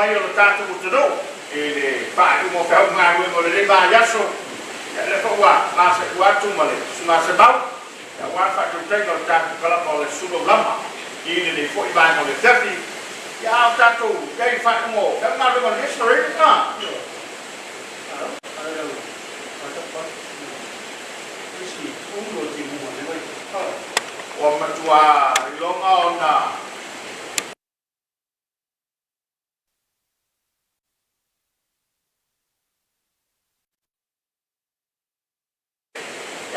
mai o lo tatou atunuu i le faaiuga o feau galuega o lenei vaiaso. Ia lea foi ua maseua atu ma le Susuga Semau aua le faatautaiga o le tatou kalama o le Susu Laulama i lenei foi vaega o le afiafi. Ia a o tatou i ai i le faaiuga o feau galuega o lenei aso Lorraine? Ua matua iloga ona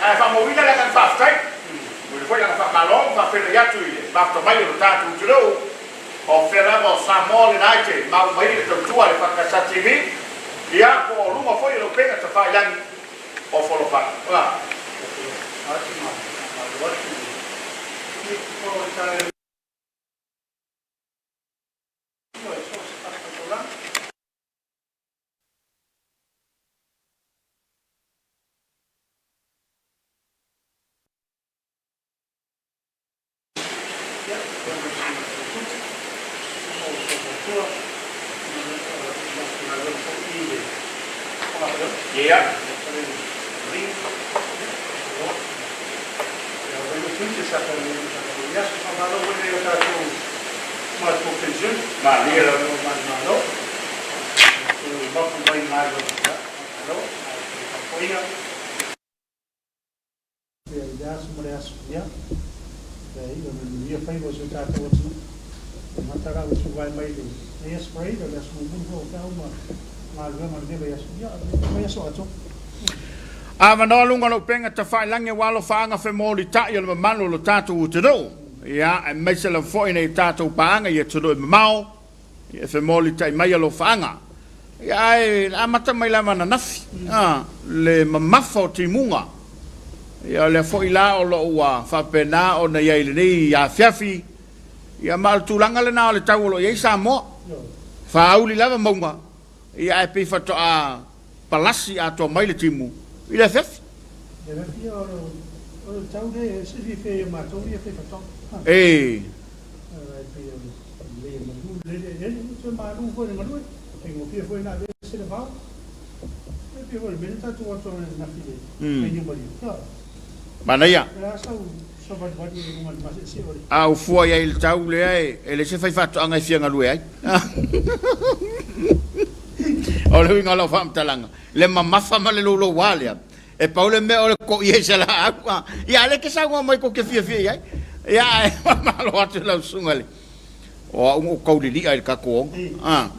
Ae faamauina le agaga faafetai, momoli foi le agaga faamalo ma faafeiloai atu i le mafuta mai o lo tatou atunuu, o fea lava o Samoa lena e te mau mai le tautua a le Fakasa TV, ia po o luga foi o le upega tafailagi o Folofala. Ia. Malie lava. Pea i le aso ma le aso, ia, e iu ona manuia faiva o si o tatou atunuu. E gata la ua tuvae mai le AS Parade o le aso mulimuli foi o feau ma galuega o lenei vaiaso, ia, o lenei vaiaso atoa. Avanoa luga o le upega tafailagi aua alofaaga femolitai o le mamalu o lo tatou atunuu, ia, aemaise lava foi nei tatou paaga i atunuu e mamao, Ia e femolitai mai alofaaga. Ia ae amata mai lava ananafi, a, le mamafa o timuga. Ia o lea foi la o lo o ua faapena ona i ai i lenei afiafi, ia ma o le tulaga lena o le tau o lo o i ai Samoa. Faauli lava mauga, ia ae pei faatoa palasi atoa mai le timu i le afiafi. Le afiafi ia o le tau lea e silafia e matou ia faifaatoaga. E. E pei o le malu le eleele, e toe malu foi le galue, faigofie foi ona aveese le vao. E pei foi o le mea lea tatou o atu ananafi i le fainiu maliu. Manaia. O le a sau savalivali i luga o le maseesee o le. A ou fua i ai i le tau lea, e leai se faifaatoaga e fia galue ai. O le uiga o lau faamatalaga, le mamafa ma le louloua lea, e pau le mea o le koia i se laau. A, ia, a lea e te saunoa mai tou te fiafia i ai. Ia, ae faamalo atu i lau susuga i le... O au na ou tau lilia i le tatou oga. A,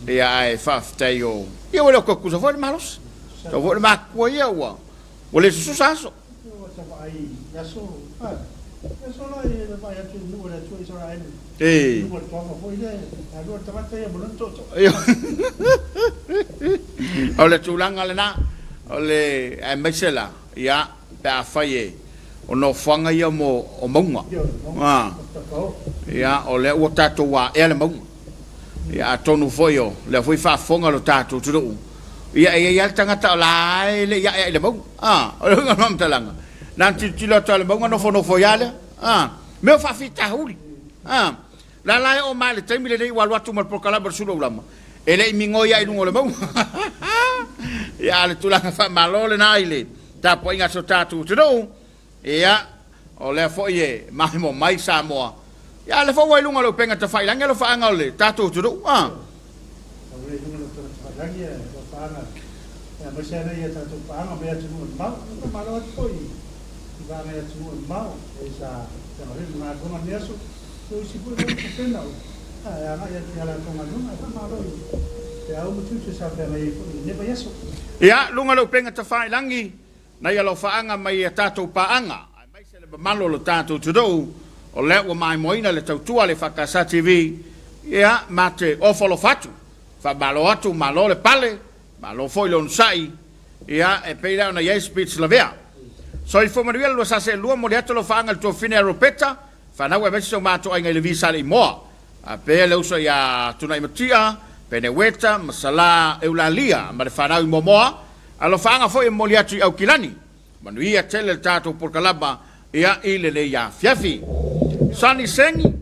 ia, ae faafetai o... Ia, ua le o toe tutusa foi le malosi. Tau foi le matutua ia ua... Ua le sususa aso. E. O le tulaga lena, o le aemaise la, ia, pe afai e, o nofoaga ia mo, o mauga. A, ia, o lea ua tatou aea le mauga. Ia, atonu foi o lea foi faafofoga lo tatou atunuu, ia, e i ai lava le tagata o la e le i ae i le mauga. A, o le uiga o le faamatalaga, na ona tilotilo atu lava i le mauga nofonofo ai lava lea. A, mea o faafitauli. A, la la e oo mai i le taimi lenei ua alu atu ma le polokalame o le Sulu Aulama, e le i migoi lava i luga o le mauga. Ia, a o le tulaga faamalo lena i le tapuaiga a si o tatou atunuu. Ia, o lea foi e maimoa mai Samoa. Ia, a o lea foi ua i luga o le upega tafailagi alofaaga o le tatou atunuu. A. Ua i luga o le upega tafailagi alofaaga, aemaise lava ia tatou paaga mai atunuu e mamao. Faamalo atu foi i vaega i atunuu e mamao e sa feagai ma galuega i lenei aso. O isi foi ua tapena e agai atu i a latou galuega. Faamalo i feau ma tiute sa feagai ai foi i lenei vaiaso. Ia, luga o le upega tafailagi, Nai alofaaga mai a tatou paaga, aemaise le mamalu o lo tatou atunuu, o lea ua maimoaina le tautua a le EFKS TV, ia, ma te ofo alofa atu, faamalo atu, malo le pale, malo foi le onosai, ia, e pei lea ona i ai speech lavea. Soifua manuia le 2 e momoli atu alofaaga i le tuafafine ia Ropeta, fanau aemaise si o matou aiga i Levi Saleimoa, a pea le uso ia Tunaimatia, Peneweta ma Salā Eulalia ma le fanau i Moamoa, Alofaaga foi e momoli atu i Aukilani. Manuia tele le tatou polokalama ia i lenei afiafi. Sunny Sengi,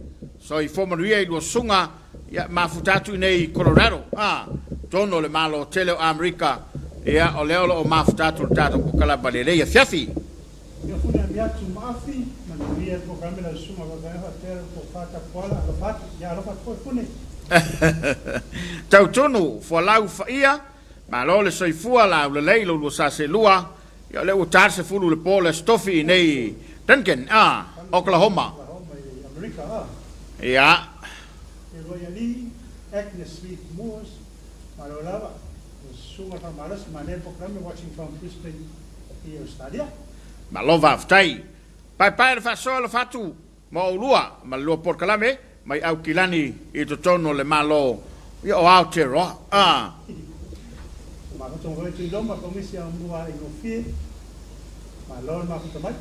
soifua manuia i lua susuga. Ia, mafuta atu i inei i Colorado, a, totonu o le Malo tele o Amerika, ia, o lea o lo o mafuta atu le tatou polokalama i lenei afiafi. Ia fune ami atu ma afi, manuia le polokalame lau susuga Vaevaega faapea lau tofa Tapuala, alofa atu, ia alofa atu foi Fune. Tautonu, fualau faia, malo le soifua, laulelei lo lua sa selua, ia o lea ua ta le 10 i le po o le Aso Tofi i inei i Duncan, a, Oklahoma. Oklahoma i Amerika, a. Ia. Leroy Alii, Agnes Smith Moores, malo lava, lau susuga Faamalosi, manaia le polokalame, watching from Brisbane i Australia. Malo faafetai. Paepae le faasoa alofa atu ma oulua ma le lua polokalame mai Aukilani i totonu o le Malo o Aotearoa. A. Mafuta foi Tuiloma Komisi Aumua Aigofie, malo le mafuta mai.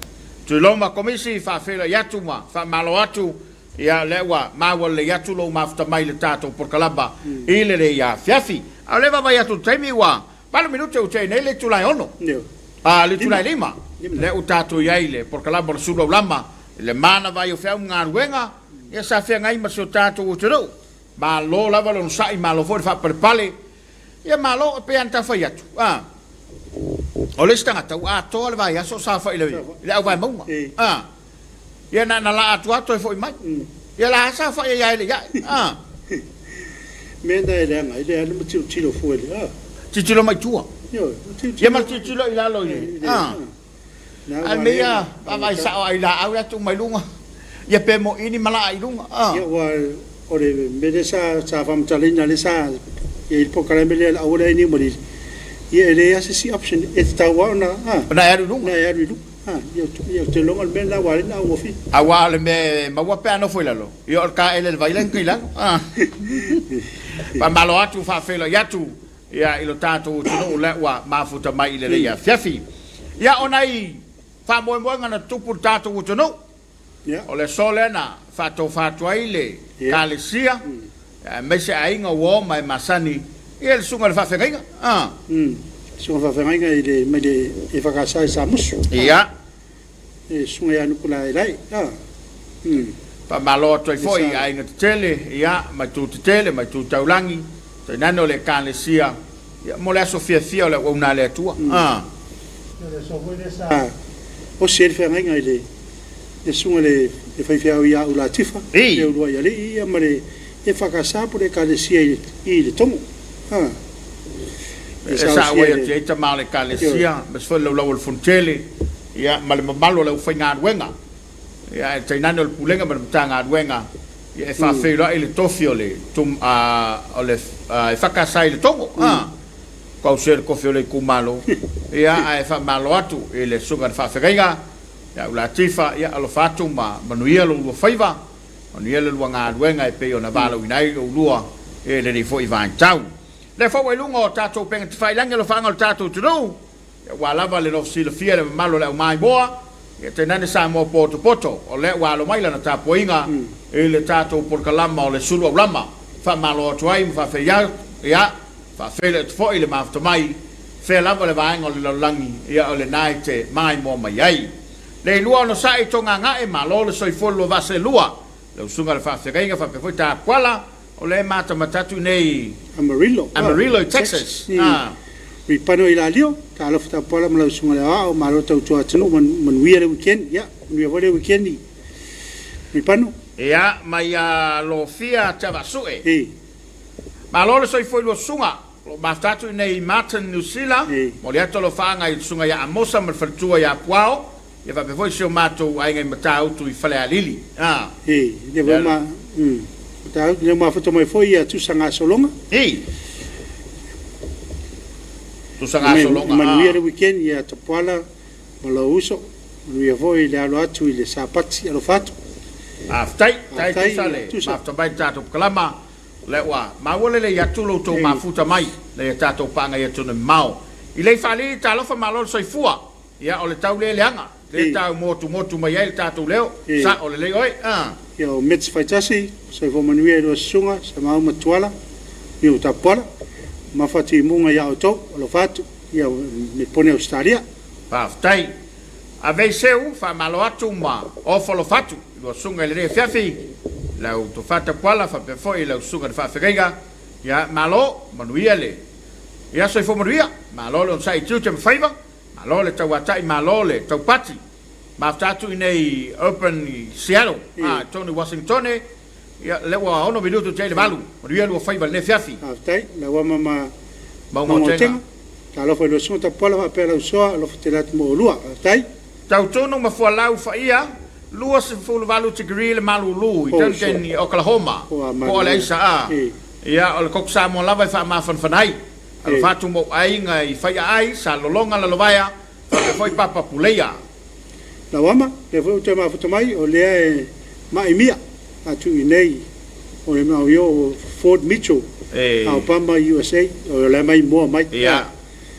Tuiloma Komisi faafeiloai atu ma faamalo atu, ia lea ua maua lelei atu lou mafuta mai i le tatou polokalama i lenei afiafi. A o lea e vaavaai atu i le taimi ua 8 minute ua tea nei le itula e 6, a le itula e 5, lea ua tatou i ai i le polokalama o le Sulu Aulama, i le manava ai o feau ma galuega, ia sa feagai ma si o tatou atunuu. Malo lava le onosai, malo foi le faapalepale. Ia malo, e pei lava ona ta fai atu, a, o le isi tagata ua atoa le vaiaso o saofai i le auvae mauga, a, ia na ona laa atu lava toe foi mai. Ia la saofai ai lava e le i ae, a. Mea na e leaga ai le alu ma tilotilo fua i le, a. Tilotilo mai tua. Ioe, Ia ma le tilotilo i lalo i le, a. Ae mea ia vaavaai sao ai laau la tuu mai luga, ia pe moi ni malaa i luga. Ia ua o le mea lea sa sa faamatalaina lea sa i ai le polokalame lea le auala lea i Niumalili, ia e leai lava se isi option e tatau lava ona Ona e alu i luga. Ona e alu i luga. Ia ou te iloa o le mea lena ua ala ai ona augofie. Aua o le mea e maua pe a nofo i lalo, ia o le taele o le vai la e i lalo. Faamalo atu, faafeiloai atu ia i lo tatou atunuu lea ua mafuta mai i lenei afiafi. Ia o nai faamoemoega na tutupu i le tatou atunuu, o le aso lea na faatofa atu ai le Ekalesia, aemaise aiga ua o ma e masani ia le susuga i le faafeagaiga. Susuga faafeagaiga i le mai le EFKS i Samusu. Ia. Le susuga ia Nukulaelae. Faamalo atu ai foi i aiga tetele, ia, ma itu tetele ma itu taulagi, tainane o le Ekalesia, ia, mo le aso fiafia o le auauna a le Atua. O le aso foi lea sa osi ai le feagaiga i le susuga i le faifeau ia Ulatifa, le uluai alii, ia, ma le EFKS po o le Ekalesia i Letogo. E sa auai atu ai tama o le Ekalesia, aemaise foi le laulau o le Fonotele, ia, ma le mamalu o le aufaigaluega, ia, ae tainane o le Pulega ma le Matagaluega, ia, e faafeiloai le tofi o le, o le EFKS i Letogo, a, kausia le tofi o le itumalo, ia, ae faamalo atu i le Susuga i le Faafeagaiga, ia Ulatifa, ia, alofa atu ma manuia lo ulua faiva, manuia le lua galuega e pei ona valaauina ai oulua i lenei foi vaitau. Lea foi ua i luga o tatou upega tafailagi alofaaga o le tatou atunuu, Ua lava le nofo silafia i le mamalu o le aumaimoa, ia tainane Samoa potopoto, o lea ua alo mai lana tapuaiga i le tatou polokalama o le Sulu Aulama. Faamalo atu ai ma faafeiloai, ia, faafeiloai atu foi le mafuta mai, fea lava le vaega o le lalolagi, ia o lena e te maimoa mai ai. Le ilua onosai Togagae, malo le soifua lua vaa seelua, lau susuga i le faafeagaiga faapea foi Tapuala, O lea e matamata atu i inei Amarillo, Amarillo i Texas. Ripano i Lalio, talofa tapuala ma lau susuga i le aoao, malo tautua atunuu, manuia le weekend. Ia, manuia foi le weekend i Ripano. Ia, mai ia Lofia Tiavaasue. Malo le soifua i lua susuga. O lo o mafuta atu i inei i Marton, Niu Sila. Momoli atu alofaaga i le susuga ia Amosa ma le faletua ia Puao. Ia faapea foi si o matou aiga i Matautu i Falealili. A. E, lea foi ma, Matautu, lea mafuta mai foi ia Tusa Gasologa. E. Tusa Gasologa, a. Manuia le weekend ia Tapuala ma lou uso. Manuia foi le alo atu i le Sapati, alofa atu. Faafetai, faafetai Tusa le mafuta mai i le tatou pakalama. O lea ua maua lelei atu lo outou mafuta mai i le tatou paaga i atunuu mamao. I lei faalili talofa malo le soifua. Ia, o le tau le leaga, lea tau motumotu mai ai le tatou leo, sao lelei oe, a. Ia, o Metz Faitasi, Soifua Manuia i lua susuga, Samau ma Tuala, Niu Tapuala, Mafa Timuga ia outou, alofa atu, ia Melpone Ausetalia. Faafetai. Avei seu, faamalo atu ma ofo alofa atu i lua susuga i lenei afiafi. Lau Tofa Tapuala faapea foi lau Susuga i le Faafeagaiga, ia malo, manuia le ia soifua manuia, malo le onosai i tiute ma faiva, malo le tauatai, malo le taupati. Mafuta atu i nei Open i Seattle, a, i totonu i Washingtone, ia lea ua 6 minutu te i le 8, manuia lua faiva i lenei afiafi. Faafetai, lau ama ma Mauga-o-Tega. Talofa i lua susuga Tapuala faapea lau soa, alofa tele atu mo oulua. Faafetai. Tautonu ma fualau faia, 28 tikeri le malulu i Duncan i Oklahoma, po o le aisa a. Ia, o le koko Samoa lava e faamafanafana ai. Alofa atu mou aiga i Faiaai, Salelologa, Lalovaea, faapea foi Papa Puleia. Lau ama, lea foi ou te mafuta mai, o lea e maimia atu i inei o le maoio o Fort Mitchell, Alabama, USA, o la e maimoa mai. Ia,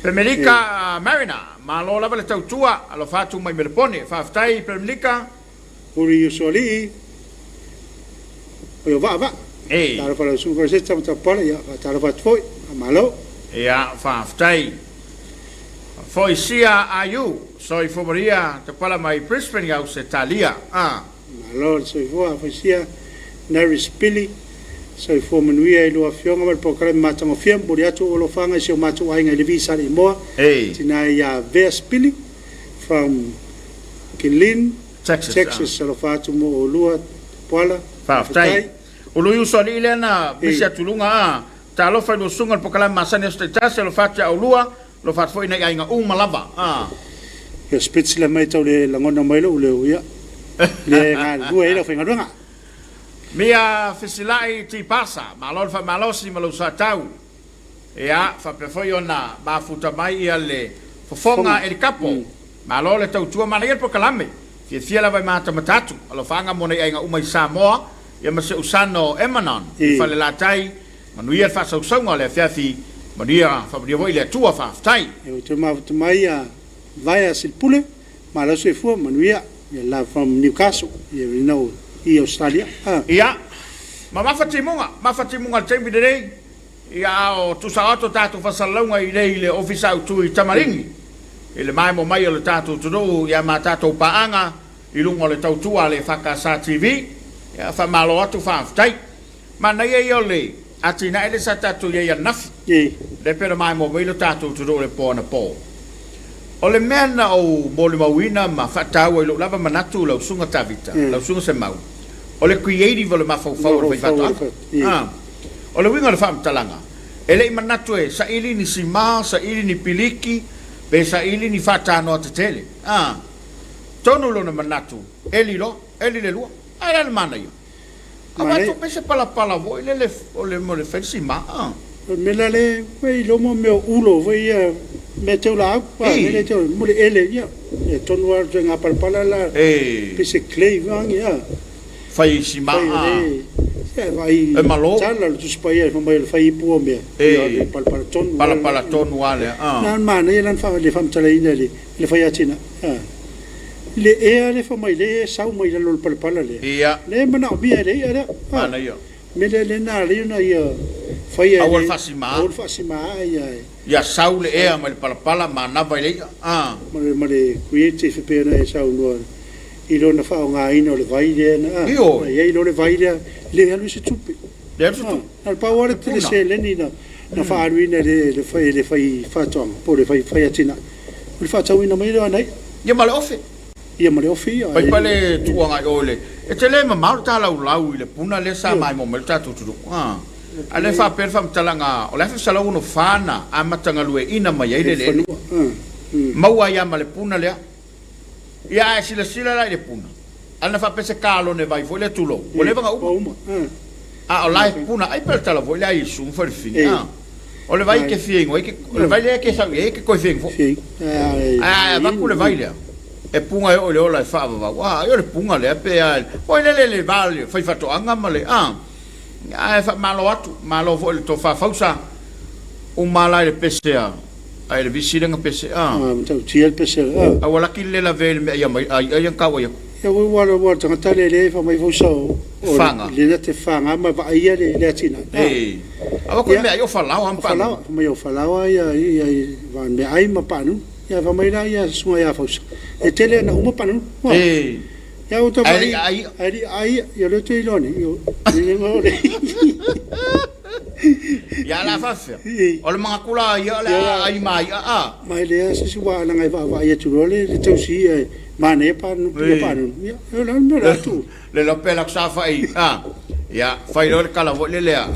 Pemelika Mariner, malo lava le tautua, alofa atu mai Melepone. Faafetai Pemelika. Uri Usoalii, o Vaavaa. Talofa lau susuga Rosetta ma Tapuala, ia faatalofa atu foi, faamalo. Ia, faafetai. Foisia Aiu, soifua maria, Tapuala mai Brisbane i Ausetalia. Malo le soifua, Foisia Nerys Billy, soifua manuia i lua afioga ma le polokalame matagofie. Momoli atu ou alofaga i si o matou aiga i Levi Saleimoa, tina ia Vea Spili from Killeen, Texas. Texas. Alofa atu mo oulua, Tapuala. Faafetai. O lui usoalii lea na misi atu i luga a. Talofa i lua susuga i le polokalame masani aso taitasi, alofa atu ia oulua, alofa atu foi i nai aiga uma lava a. Ia Spitz mai tau le lagona mai lou leo, ia le galulue ai le aufaigaluega. Mia Fesilai Tipasa, malo le faamalosi ma lou soatau. Ia, faapea foi ona mafuta mai ia le fofoga e le kapo. Malo le tautua manaia le polokalame. Fiafia lava e matamata atu. Alofaaga mo nai aiga uma i Samoa, ia ma si ou son o Emanon i Falelatai. Manuia le faasausauga o le afiafi, manuia, faamanuia foi le Atua. Faafetai. Ia ua toe mafuta mai ia Vaea Silpule, malo soifua, manuia. Ia love from Newcastle, ia you i Australia. Ia, ma mafa timuga, mafa timuga i le taimi lenei. Ia, a o tuusao atu a tatou faasalalauga i inei i le Ofisa Autu i Tamaligi, i le maemo mai o le tatou atunuu ia ma tatou paaga i luga o le tautua a le EFKS TV. Ia, faamalo atu, faafetai. Manaia ia o le atinae lea sa tatou i ai ananafi, lea pei ona maemo mai lo tatou atunuu i le po anapo. O le mea na ou molimauina ma faataua i lou lava manatu lau Susuga Tavita, lau Susuga Semau, o le creative o le mafaufau o le faifaatoaga. O le uiga o le faamatalaga, e le i manatu e saili ni sima, saili ni piliki, pe saili ni faatanoa tetele. Tonu lona manatu, eli loa, eli le lua. Ae o le a le manaia? Avatu pea se palapala foi lele o le mea o le fai le sima. O le mea la lea e iloa mo mea o ulo foi ia, mea teu laau, mea lea teu mo le ele, ia, e tonu lava le ituaiga palapala la, pei se clay foi lea, ia. Fai sima. Fai o le, ia vaai E malo. Tala o le Tusi Paia fai mai o le fai ipu o mea, ia o le palapala tonu lava. Palapala tonu lava lea. Na o le manaia la le faamatalaina e le fai atinae. Le ea lea fai mai lea e sau mai lalo o le palapala lea. Lea e manaomia e le i'a lea. Manaia. Mea lea lea na ala ai ona ia faia e Aua le faasima. Aua le faasima ia. Ia sau le ea mai le palapala manava i le i'a. Ma le creative e pei ona e saunoa i lona faaaogaina o le vai lea na i ai loa le vai lea, le alu i se tupe. Le alu se tupe. Na o le pau lava le seleni na faaaluina e le fai faatoaga po o le fai atinae, o le faatauina mai lea o ana i'a. Ia ma le ofe. Ia ma le ofe ia. Paipale tuu agai i o i le. E tele mamao le talaulau i le puna lea sa maimoa mai le tatou atunuu. A lea e faapea le faamatalaga o le 1964 na amata galueaiina mai ai le eleele. Maua ai lava ma le puna lea. Ia a e silasila la i le puna, a na faapea se kalone vai foi lea tulou, ua leva ona uma. A o la e puna ai pei o le tala foi lea a Iesu ma Falefili, a, o le vai e te fia inu ai, o le vai lea e te sau i ai e te toe fia inu foi. Ae a e avatu le vai lea, e puna e oo i le ola e faavavau, a, ai o le puna lea pe a, foi lele le va o le faifaatoaga ma le, a, ae faamalo atu, malo foi i le tofa fausa, uma la i le pese a. Ae le visi lea na pese a. A matautia le pese a. A ua laki le lavea i le mea ia mai ai ai ang kau ai aku. Ia ua ua ua le tagata le le fa mai fausa o Fanga. Le na te fanga ma vaaia le atinae. E. A ua koe mea ai o falao am panu. Falao, fa mai o falao ia ia va mea ai ma panu. Ia fa mai la ia susuga ia fausa. E tele na uma panu. E. Ia ua Ae le i aai i'a. Ae le i aai i'a. Ia o lea ou te iloa nei, ioe. O le Ia a o le a faafefea? O le manatu la ia o le a aai ma i'a a? Ma e leai se isi aua leaga e vaavaai atu loa le tausi i'a e manaia pia paanunu. Ia, o le a le mea o le a tuu? Le iloa pe alu atu saofai a? Ia, fai loa le tala foi lele a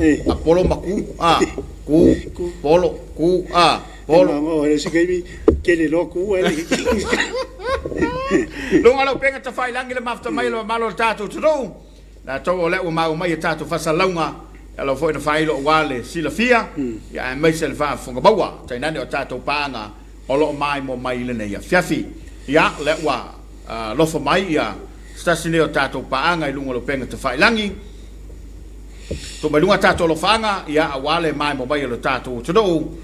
polo ma ku a, ku, polo, ku a, polo. O le isi taimi tele loa ku ae le Luga o lau upega tafailagi le mafuta mai o le mamalu o le tatou atunuu, latou o lea ua maua mai a tatou faasalalauga e ala foi ona faailo aua le silafia ia aemaise le faafofoga maua tainane o tatou paaga o lo o maimoa mai i lenei afiafi. Ia, o lea ua alofa mai ia se tasi nei o tatou paaga i luga o le upega tafailagi. Tuu mai luga tatou alofaaga, ia, aua le maimoa mai o le tatou atunuu,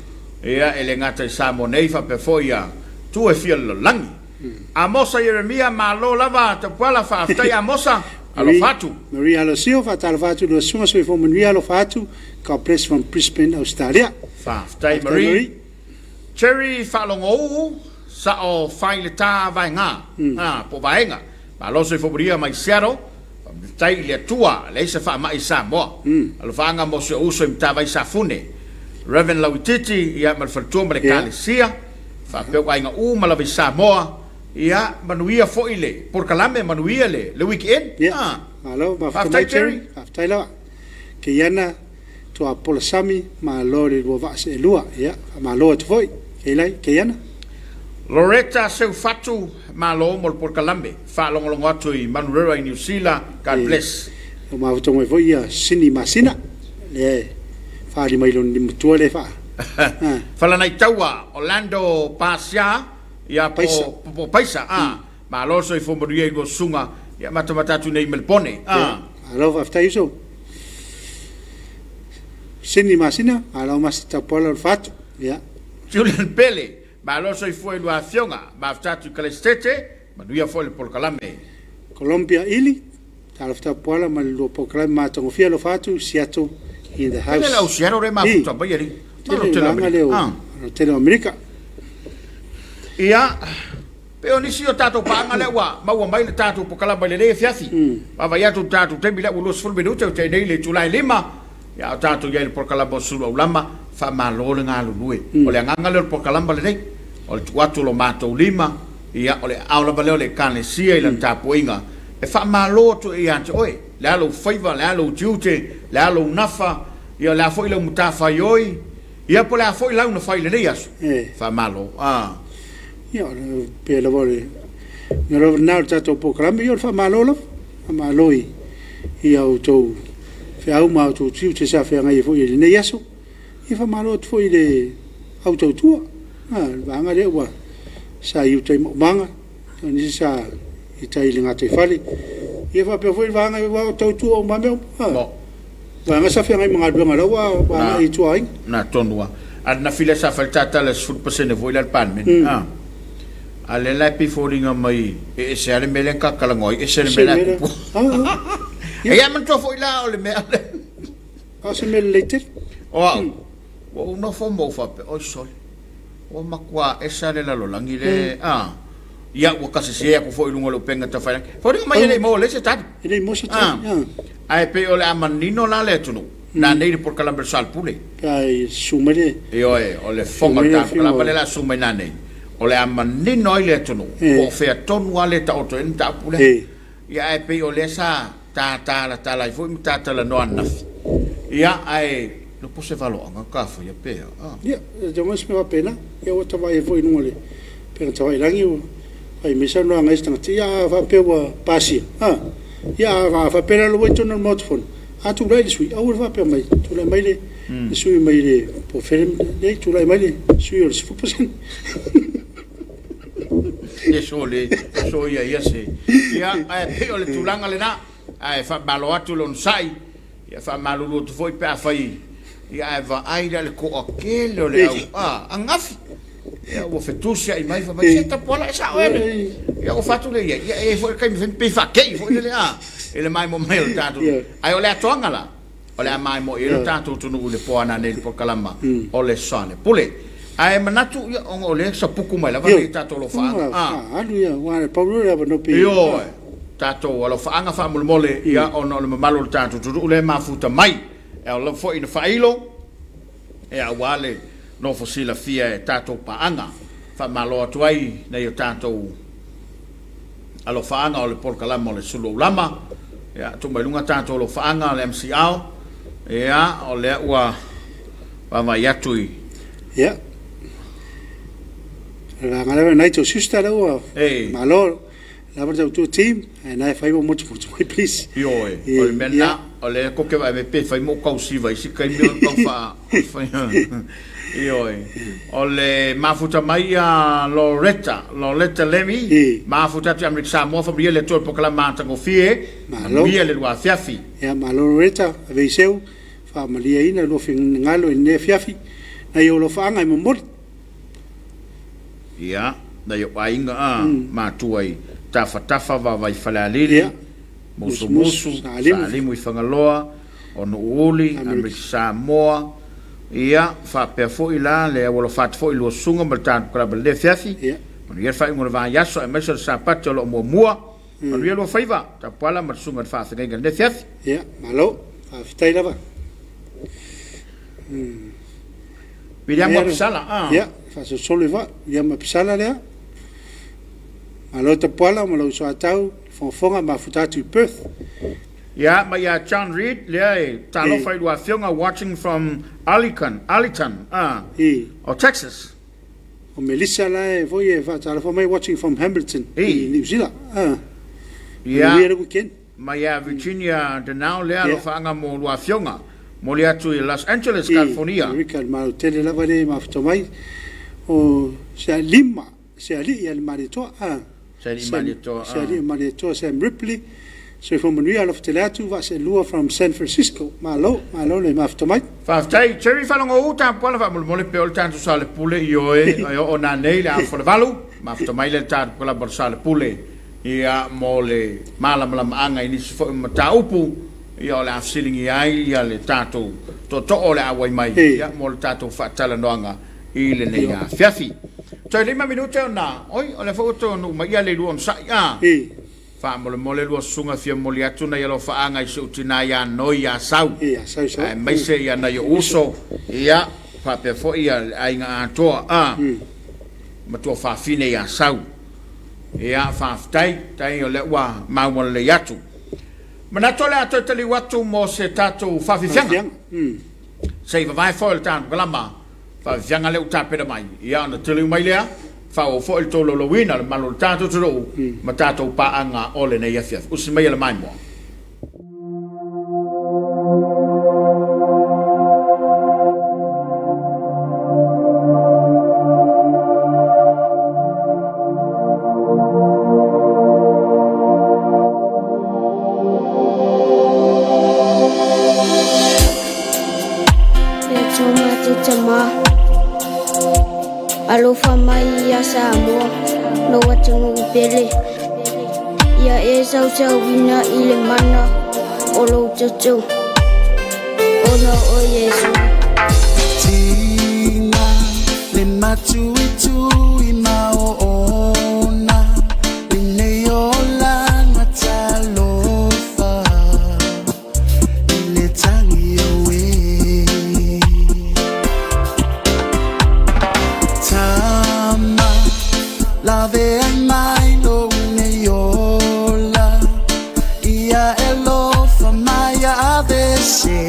ia, e le gata i Samoa nei, faapea foi ia itu e fia o le lalolagi. Amosa Ieremia, Malo lava Tapuala, faafetai Amosa, alofa atu. Maria Alosio, Faatalofa atu i lua susuga, soifua manuia, alofa atu, God bless from Brisbane, Australia. Faafetai Marie. Cherry Faalogouu, Sao fai le ta vaega, po o vaega. Malo soifua manuia mai Seattle. Faafetai i le Atua, leai se faamai i Samoa. Alofaaga mo si ou uso i Matavai Safune, Rev. Lauitiiti, ia ma le faletua ma le Ekalesia, faapea ou aiga uma lava i Samoa. Ia manuia foi le polokalame, manuia le weekend. Ia, malo, faafetai mai Cherry. Faafetai lava. Keiana Tuapola Sami, malo i le lua vaa seelua. Ia, faamalo atu foi, Keilai, Keiana. Loretta Seufatu, malo mo le polokalame. Faalogologo atu i Manurewa i Niu Sila. God bless. Ua mafuta mai foi ia Sini Masina, lea e faaali mai lona matua lea e faa. Falanaitaua, Orlando Pasia, ia po o Paisa. Malo le soifua manuia i lua susuga, ia matamata atu nei i Melepone. Malo faafetai uso. Sini Masina, malo Master Tapuala o le Fatu. Ia. Julian Pele, malo le soifua i lua afioga, mafuta atu i Kalaisitete, manuia foi le polokalame. Columbia Ili, talofa Tapuala ma le lua polokalame matagofie alofa atu, Seattle in the house. Tele le au Seattle lea e mafuta mai alii. Tele le vaega lea o le tele o Amerika. Ia, Pei o nisi o tatou paaga lea ua maua mai le tatou pokalama i lenei afiafi. Vaavaai atu i le tatou taimi lea ua 20 minute ua tea nei le itula e 5, a o tatou i ai i le polokalama o Sulu Aulama, faamalo le galulue. O le agaga lea o le polokalama lenei, o le tuu atu o lo matou lima, ia, o le aao lava lea o le Ekalesia i lana tapuaiga, e faamalo atu ai ia te oe, le a lou faiva, le a lou tiute, le a lou nafa, ia, o le a foi lau matafaioi, ia, po o le a foi lau na fai i lenei aso, faamalo. Ia, pei lava o le mea lava lena o le tatou polokalame, ia o le faamalo lava, faamalo i a outou feau ma a outou tiute sa feagai ai foi i lenei aso. Ia faamalo atu foi i le au tautua, le vaega lea ua sa i uta i maumaga, o nisi sa i tai i le gataifale. Ia faapea foi le vaega ua tautua uma lava mea uma. Vaega sa feagai ma galuega la ua agai i tua aiga. Na tonu lava. A na fili sa fai le tala i le 10% foi lea a le Palemene. A. A lea la e pei e foliga mai e ese lava le mea lea na ta talanoa ai, ese le mea la e tupu. Ia manatua foi la o le mea lea. A o se mea lelei tele. O au, ua ou nofo ma ou faapea, oi sole, ua matua ese lava le lalolagi lea, a. Ia, ua ta sese atu foi i luga o le upega tafailagi. Foliga mai e le i maua lelei se tali. E le i maua se tali. Ae pei o le a manino la le atunuu, nanei le polokalame o le Soalepule. Pe a e susu mai le. Ioe, o le fofoga o le polokalame lea o le a susu mai nanei, o le a manino ai le atunuu, po o fea tonu lava lea e taoto ai le mataupu lea. Ia, ae pei o lea sa ta talatala ai foi ma ta talanoa ananafi. Ia, ae le po se valoaga ta faia pe a. Ia, e te se mea faapena. Ia ua ta vaai ai foi i luga o le upega tafailagi ua fai mai saunoaga a isi tagata, ia a faapea ua pasia, a, ia a faapea la ua i totonu o le Maota Fono, a tulai le sui usufono, aua le faapea mai, tulai mai le sui usufono mai le po o fea le, tulai mai le sui usufono o le 10%. Ia sole, so ia ia se. Ia, ae pei o le tulaga lena, ae faamalo atu le onosai, ia faamalulu atu foi pe afai, ia ae vaai la le toatele o le au, a, ananafi. Ia ua fetusiai mai fai mai, se Tapuala e sao ea le. Ia ua fai atu lea i ai, ia e i ai foi le taimi pei faatei foi lele, a, i le maimoa mai o le tatou. Ae o le atoaga la, o le a maimoa i ai lo tatou atunuu i le po a nanei i le polokalama o le Soalepule. Ae manatu, ia, ona o lea e sapuku mai lava nei tatou alofaaga. Alu ia, aua e pau lea o le avanoa pei. Ioe. tatou alofaaga faamolemole, ia, ona o le mamalu o le tatou atunuu lea e mafuta mai, e ao lava foi ona faailo, ia, aua le nofo silafia e tatou paaga. Faamalo atu ai nai o tatou alofaaga o le polokalama o le Sulu Aulama. Ia, tuu mai luga tatou alofaaga o le MCL. Ia, o lea ua vaavaai atu i... Ia. O le vaega lea o Nigel Schuster lea ua malo lava le tautua team ae na e fai mo motumotu mai please. Ioe, o le mea lena, o lea tou te vaai mai pe fai ma ou tausiva i isi taimi o tau faa... Ioe, o le mafuta mai ia Loretta, Loretta Lemi, mafuta atu i Amerika Samoa, faamanuia le Atua i le polokalama matagofie, manuia le lua afiafi. Ia, malo Loretta, ave i seu, faamalieina lua finagalo i lenei afiafi, nai ou alofaaga e momoli. Ia, nai ou aiga a, matua i Tafatafa, Vaavaai Falealili, Musumusu, Saalimu i Fagaloa, o Nuuuli, Amerika Samoa, ia, faapea foi la le aualofa atu foi i lua susuga ma le tatou kalaba i lenei afiafi. Manuia le faaiuga o le vaiaso aemaise o le Sapati o lo o muamua. Manuia lua faiva, Tapuala ma le susuga i le faafeagaiga i lenei afiafi. Ia, malo, faafetai lava. Viliamu Apisala, a. Ia, faasolosolo i vaa, Viliamu Apisala lea. Malo Tapuala ma lou soatau, fogafoga mafuta atu i Perth. Ia, ma ia John Reid, lea e talofa i lua afioga, watching from Arlington, Arlington, a, o Texas. O Melissa la e foi e faatalofa mai, watching from Hamilton, i New Zealand. A. Ia. Manuia le weekend. Ma ia Virginia Denau lea alofaaga mo lua afioga, moli atu i Los Angeles, California. Amerika, le malo tele lava lea e mafuta mai. O se lima, se alii a le Malietoa. A. Se alii Malietoa. Se alii Malietoa, Sam Ripley. Soifua manuia, alofa tele atu, vaaseelua from San Francisco. Malo, malo le mafuta mai. Faafetai, Jerry Faalogou, tapuala faamolemole pe o le tatou Salepule, ioe, e oo nanei le afa o le 8, mafuta mai le tatou kalaba o le Salepule. Ia, mo le malamalamaaga i nisi foi o mataupu, ia, o le a fesiligia ai ia le tatou tootoo o le a auai mai, ia, mo le tatou faatalanoaga i lenei afiafi. Toe 5 minute ona, oi, o lea foi ua taunuu mai ia le lua onosai, a. Faamolemole lua susuga fia momoli atu nai alofaaga i si ou tina ia Noi ia Sau, aemaise ia nai ou uso, ia, faapea foi ia le aiga atoa, a, matua fafine ia Sau. Ia, faafetai, tai o lea ua maua lelei atu. Manatu o le a toe taliu atu mo se tatou faafiafiaga. Se i vavae foi o le tatou kalama faafiafiaga lea ua tapena mai. Ia, ona taliu mai lea, faaauau foi le tolaulauina o le mamalu o le tatou atunuu ma tatou paaga o lenei afiafi. Usi maia le maimoa. Le Atua matou Tama, alofa mai ia Samoa, lou atunuu pele. Ia e sausauina i le mana o lou toto, ona o Iesu. Tina le matuitui ma oona lenei olaga talofa i le tagi oe. Tama lave ai mai lou nei ola ia e lofa mai avese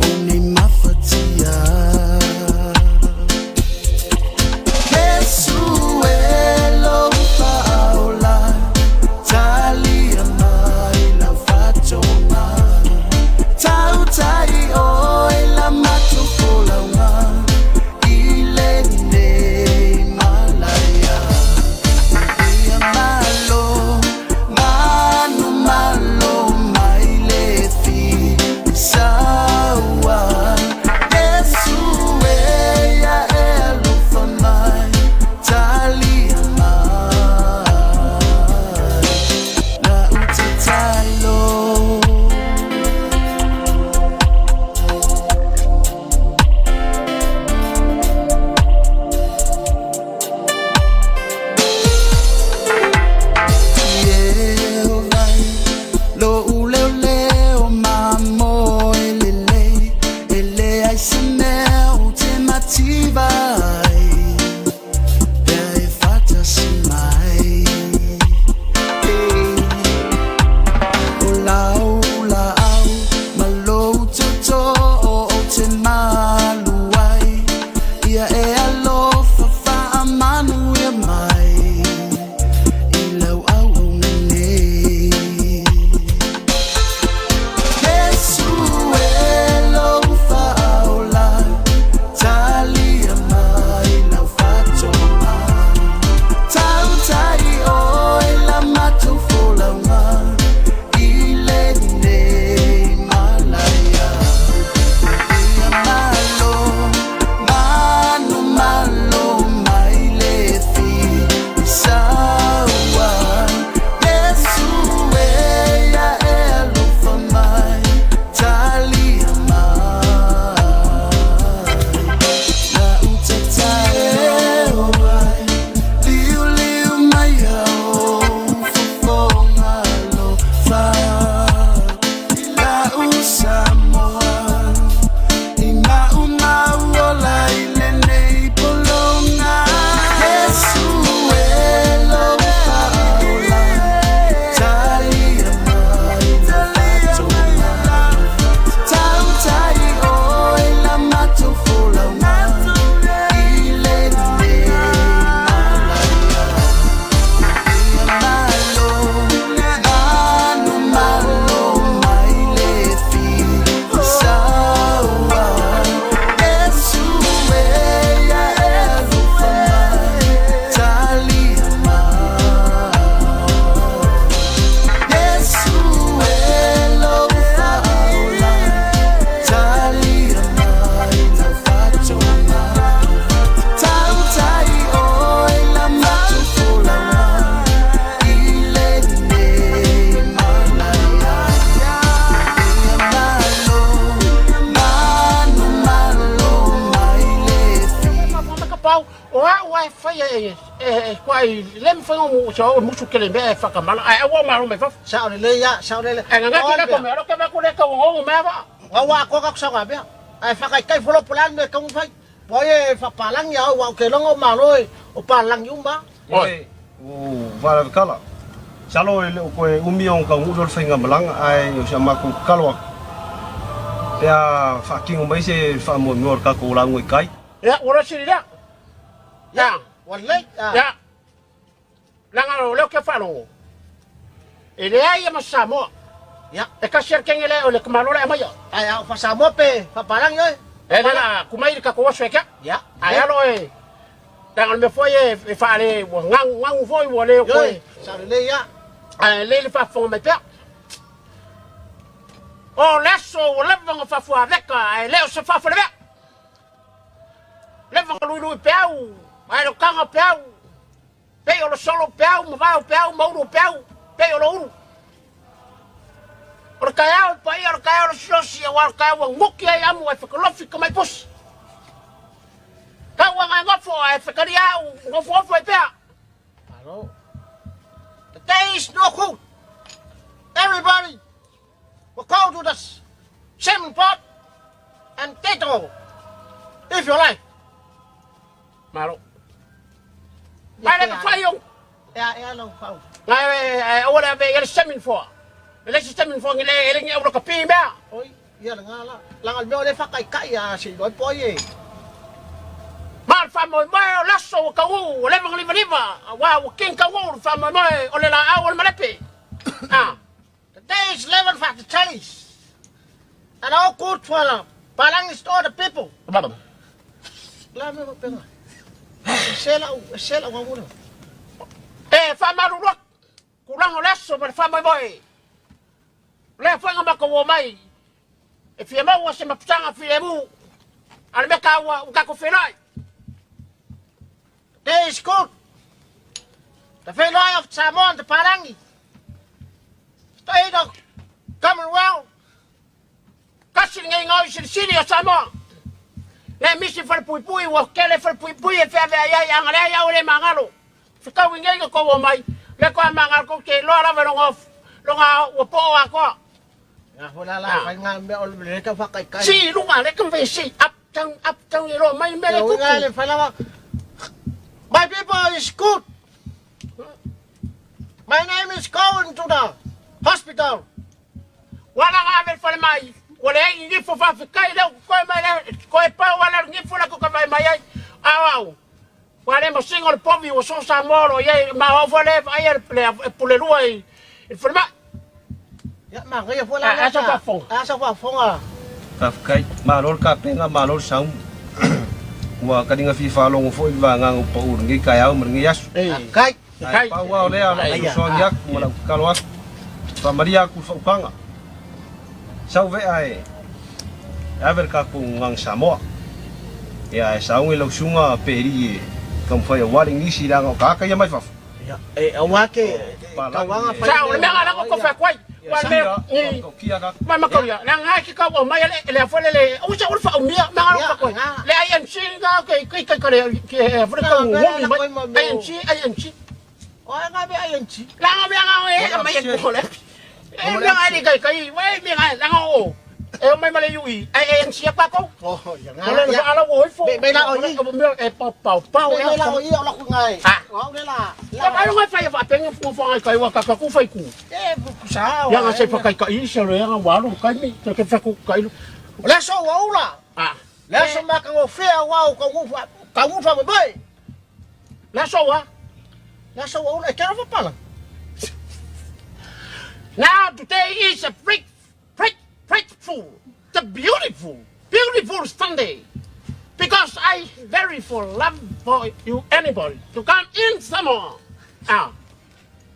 o nei mafatia. Yesu e lou faaola talia mai lau faatoga tautai oe la matou folauga i lenei malaia. e e kuai le mafai ona se o musu kele mea e whakamala ai aua malo mai fafo. Sao lelei ia, sao lelei. Ai nganga ki ka mea ro ke ma kule ka o mea va. Ngaua ko ka kusanga mea. Ai whakaikai folo pula me ka fai. Poi e whapalangi au au ke longo malo e o palangi uma. Oi. O Valavekala. Masalo e le o toe umi ona taunuu lea o le faigamalaga, ae o si a matou tatalo atu, pe a faatino mai se faamoemoe o le tatou lauga i tai. Ia, ua loa sili lea. Ia, ua lelei. Ia, leaga o lea ou te faalogo, e leai lava ma se Samoa. Ia. E tasi lava le kenge lea o le tamaloa la e aumaia. Ae a o faa-Samoa pe faa-Palangi oe? E le la kumai i le tatou aso e tea. Ia. Ae alo e, leaga o le mea foi e faale, ua gagu gagu foi ua le o toe. Ioe, sao lelei ia. Ae lelei le faafofoga mai pea. O le aso ua leva ona faafuaveka ae le o se faafalevea. Leva ona luilui peau, ae le taga peau, pei o le solo peau, mavae o peau, ma ulu o peau, pei o le ulu. O le taeao paia, o le taeao losilosi, aua o le taeao ua nuki ai amu ae fekalofi ka maipusi. Tau aga e nofo ae fekalia au, nofonofo ai pea. Malo. The day is no good. Everybody will go to the same pot and take if you like. Malo. Mai le ka fai ong. Ea, ea lau fau. Ngai e aua le ave i le semin foa. E le se semin foa ngi le e le ngi aura ka pi mea. Oi, ia le ngā la. Langa le mea o le whakaikai a se iloi poi e. Ma le faamoemoe o le aso ua taugū, ua leva ona livaliva, aua ua king taugū le faamoemoe o le laau o le malepe. Ah. The day is 11 for the Chinese. And all good for the Palangis all the people. La mea faapena. E se lau, e se lau gaguna. E faamalulu atu, tulaga o le aso ma le faamoemoe. O lea foi na matou omai e fia maua se mafutaga filemu, a o le mea taua ua tatou feiloai. The day is good. The feiloai of Samoa and the Palangi. State of Commonwealth. Tasi lenei gaoi silisili o Samoa. Le misi falepuipui ua tele falepuipui e feaveai ai a na leai au e le magalo. Fetaui nei na tou omai, le toa magalo tou te iloa lava lona lona ua poo atoa. Nga foi la la fai nga mea o le tau whakaikai. Si luga le kamve si up down up down e loa mai mea le tupu. Le fai lava. My people is good. My name is going to the hospital. Ua laga ave i le falemai, ua leai ni nifo faafetai lea ua totoe mai le toe pau ala le nifo lea tou vaai mai ai. A o au, ua le masina o le povi ua soo Samoa o lo o i ai, ma o au foi lea e vaaia le pulelua i le falemai. Ia, manaia foi la lea. A sau faafofoga. A sau faafofoga. Faafetai. Malo le tapena, malo le sauni. Ua taliga fia faalogo foi i le vagaga ua pau i lenei taeao ma lenei aso. Faafetai. Ae pau lava o lea o lau fesoasoani atu ma lau tatalo atu, faamalie atu le faautaga, sau vea e ave le tatou gagana Samoa. Ia ae sauni lau susuga Peli e taumafai aua le Igilisi leaga o tagata ia mai fafo. Ia, e aua ke tauaga fai. Sao, le mea nga lako ko fai kuai. Wa le ni ma ma kauia. La nga ki ka o mai le le fo le le o sa o fa o mia ma nga ko Le INC nga ke ke ke ke ke fo le ka ngomi mai INC INC. O nga be INC. La nga me nga e mai ko le. E me nga ni kai kai we me nga la nga o. E o mai ma le UI ANC pa ko. Oh, ia nga. Le le ala o ifo. Me la o i. Me e pau pau pau. Me la o i o la ku ngai. O le la. La ai nga fai fa penga fu fa ngai kai wa ka ka ku fai ku. E ku sa. Ya nga se fa kai kai se le nga wa lu kai mi te ke fa ku kai lu. Le so wa ula. Ah. Le so ma ka ngo fea wa o ka ngu fa ka ngu fa mai. Le so wa. Le so wa ula e kero fa pala. Now today is a great, great, grateful, the beautiful, beautiful Sunday. Because I very for love for you anybody to come in Samoa. Ah.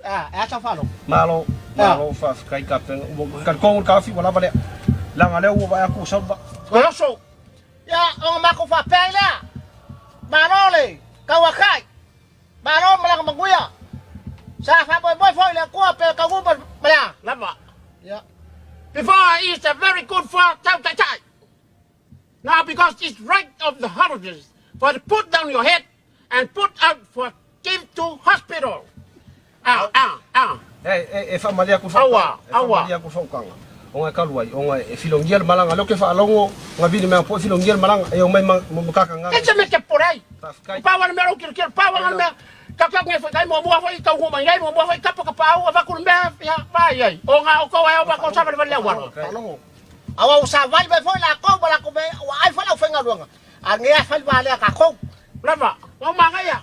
Ah, e ata falo. Malo, malo, faafetai Kapena. Ua talitonu le taofi ua lava lea. Leaga o lea ua vaai atu ua sau le vaa. Oso. Ia, o nga makou faapea ai lea. Malo le tauakai. Malo malaga manuia. Sa faamoemoe foi i le Atua pe taunuu ma le a? Lava. Ia. Before is a very good for tau taitai. Now because it's right of the holidays for to put down your head And put out for give to hospital. Ah, ah, ah. E, e faamalie atu le faaukaga. E faamalie atu le faaukaga. Ona e talu ai, ona e filogia le malaga. Lea ou te faalogo, na vili mai po e filogia le malaga. E omai ma ma kaka E se me te porei. Faafetai. Pau le mea lou tilotilo, pau le mea. Ka ka ngai foi mo mua foi tau mai ngai mo mua foi kapa kapa au avaku le mea ia vai ai. O nga o ko ai o ba ko sa vale vale awaro. Faalogo. Aua ua savali mai foi lakou ma lakou mea, ua ai foi le aufaigaluega, a lenei lava fai le valea a kakou. Lava, ua magaia.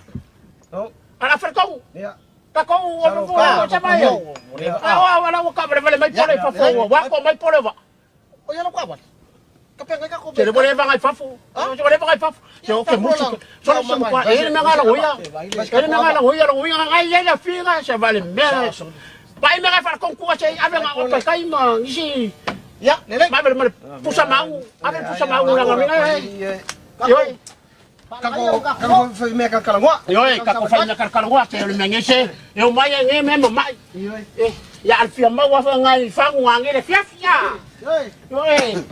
Oh. Ala fale Ia. Takou ua Talo ua ka. sa mai ai. A o ala ua ka vale vale mai pole i fafo ua wako mai pole wa. O ia lau kavale. Ka penga ka ko. Te le vale vanga i fafo. Te vale vanga i fafo. Te o ke musu. Solo se mo e le mea la hoia. E le mea la hoia la hoia ngai ia la figa se vale mea. Pai mea fa konkua se ave nga o kai ma isi. Ia, lelei. Mai vale pusa mau. Ave pusa mau la ngai. Oi. Kako kako fai mea kalakalagoa. Ioe, kako fai mea kalakalagoa se o le mea ngese. E o mai e nge mea ma mai. E, ia alfia mau afa ngai fangu ngange le fiafia. Ioe.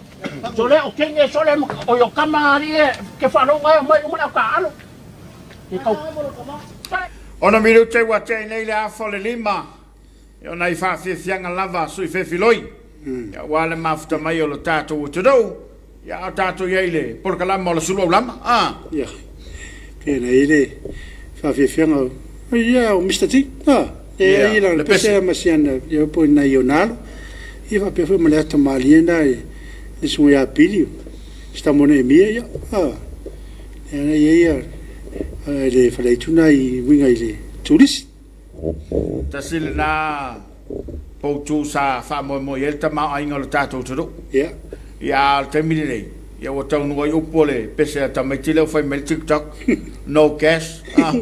Sole o kenge sole o yo kama ari e ke whalonga e mai umana o ka alo. E kau. Ona minute ua tea nei le afa o le lima, e ona i faafiafiaga lava a sui fefiloi, ia aua le mafuta mai o lo tatou atunuu, ia a o tatou i ai i le polokalama o le sulu aulama, a. Ia, pei ona i ai le faafiafiaga o, ia, o Mister T, a, e ai la le pese ma si ana, ia po i nai ona alo, ia faapea foi ma le ata malie na i le susuga ia Billy, si tama ona Emia, ia, a, lea na i ai ia, le faleaitu na i uiga i le turisi. Tasi lena poutu sa faamoemoe i ai le tamaoaiga o le tatou atunuu. Ia. Ia, a o le taimi lenei, ia ua taunuu ai upu o le pese a tamaiti lea ua fai mai le TikTok, no cash. Ah.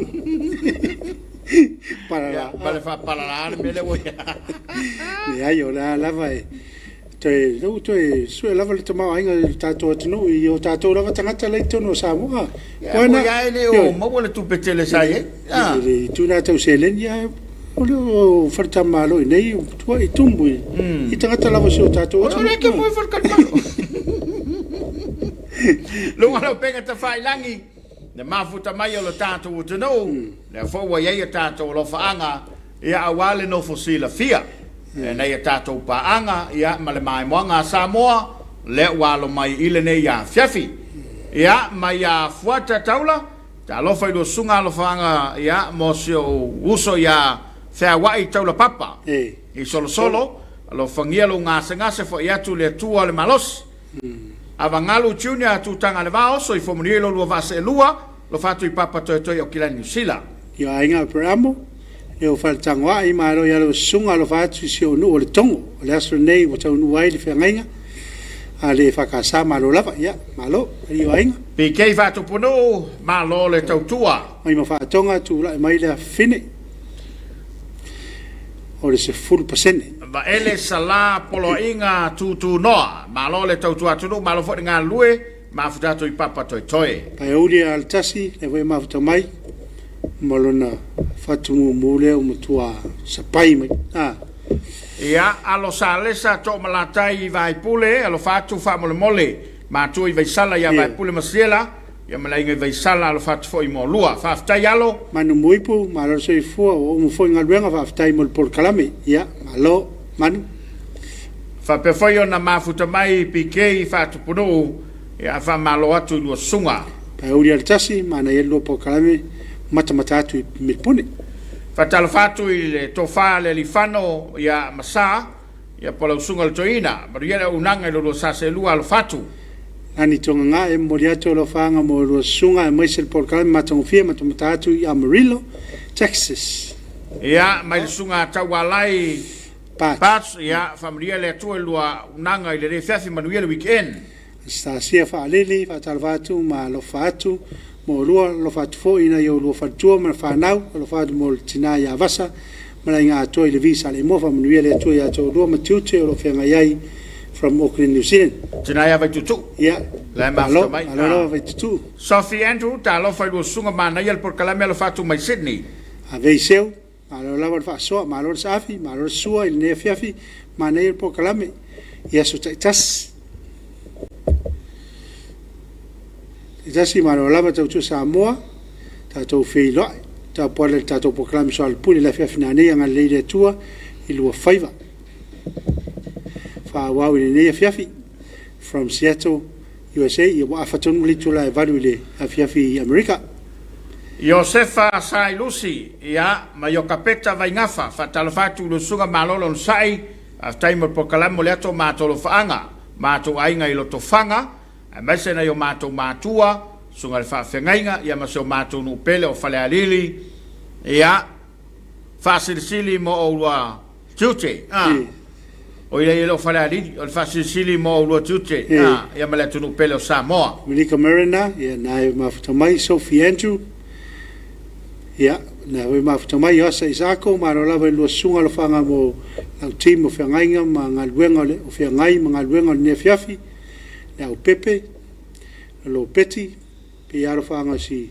Palala. Ia, ma le faapalala le mea lea ua i ai. Leai, o le a lava e toe, lea ua toe sue lava le tamaoaiga i le tatou atunuu i o tatou lava tagata la i totonu o Samoa. Ia, Koe po na, ia e le o maua le tupe tele sa i ai. Ah. I le itu lena tau seleni, ae o le o faletalimalo i nei ua tuai tumu i, i tagata lava o si o tatou O le ke atunuu. foi faletalimalo. Luga lau pega tafailangi, le mafuta mai o le tatou atunuu, lea foi ua i ai a tatou alofaaga, ia aua le nofo silafia e nai a tatou paaga, ia, ma le maimoaga a Samoa, lea ua alo mai i lenei afiafi. Ia, mai ia Fuata Taula, talofa i lua susuga alofaaga, ia, mo si ou uso ia Feauai Taula Papa, i Solosolo, alofagia lou gasegase foi atu i le Atua o le malosi. Avagalu Junior Tutaga le Va Oso i Fomanuia i lo lua vaa seelua, alofa atu i Papa Toetoe i Okilani Niu Sila. I aiga Aperamo, e o Faletagoai, malo ia lau susuga alofa atu i si ou nuu o Letogo. O le aso lenei ua taunuu ai le feagaiga a le EFKS, malo lava, ia, malo, alii o aiga. PK Faatupunuu, malo le tautua. Mai ma Faatoga, tulai mai le afafine o le 10%. Vaele Sala Poloaiga Tutunoa, malo le tautua atunuu, malo foi le galulue, mafuta atu i Papa Toetoe. Paeauli a le tasi, lea foi e mafuta mai ma lona fatu mumu lea ua matua sapai mai. A. Ia, alo Salesa Toomalatai i Vaipule, alofa atu faamolemole, matua i Vaisala ia Vaipule ma Siela, ia ma le aiga i Vaisala, alofa atu foi i Moalua. Faafetai alo. Manu Muipu, malo le soifua, ua uma foi galuega, faafetai mo le polokalame. Ia, malo, Manu. Faapea foi ona mafuta mai PK Faatupunuu, ia faamalo atu i lua susuga. Paeauli a le tasi, manaia le lua polokalame, matamata atu i Milipone. Faatalofa atu i le tofa le alifano ia Masa, ia po o lau susuga le toeaina, manuia le auaunaga i lo lua sa seelua alofa atu. Lani Togagae, e momoli atu alofaaga mo lua susuga aemaise le polokalame matagofie matamata atu i Amarillo, Texas. Ia, mai le susuga Taualai Parts. Parts, ia, faamanuia le Atua i le lua auaunaga i lenei afiafi, manuia le weekend. Anastasia Faalele, faatalofa atu ma alofa atu mo olua, alofa atu foi i nai o lua faletua ma fanau, alofa atu mo le tina ia Vasa ma le aiga atoa i le Vi Saleimoa, faamanuia le Atua ia te olua ma tiute o lo o feagai ai from Auckland, New Zealand. Tina ia Vaitutuu. Ia, La e malo, mafuta mai. malo lava Vaitutuu. Sophie Andrew, talofa i lua susuga manaia le polokalame alofa atu mai Sydney. Ave i seu, malo lava le faasoa, malo le saafi, malo le sua i lenei afiafi, manaia le polokalame i aso taitasi. Taitasi, malo lava tautua Samoa. tatou feiloai tapuala i le tatou polokalame soalepule i le afiafi nanei agalelei le Atua i lua faiva. Faaauau i lenei afiafi from Seattle, USA. Ia ua afa tonu le itula e 8 i le afiafi i Amerika. Iosefa Sailusi, ia, ma Iokapeta Vaigafa, faatalofa atu i le Usuga Malo le Onosai, faafetai mo le polokalame o le ato matou alofaaga, matou aiga i Lotofaga, aemaise nai o matou matua, Susuga i le Faafeagaiga, ia ma si o matou nuu pele o Falealili, ia, faasilisili mo oulua tiute, a, o i le o Falealili, o le faasilisili mo oulua tiute, a, ia ma le atunuu pele o Samoa. Malika Mariner, ia na e mafuta mai, Sophie Andrew, ia na e mafuta mai, Osa Isako, malo lava i lua susuga alofaga mo lau team o feagaiga ma galuega o le o feagai ma galuega o lenei afiafi, le au Pepe, lo Peti, pe alofaga si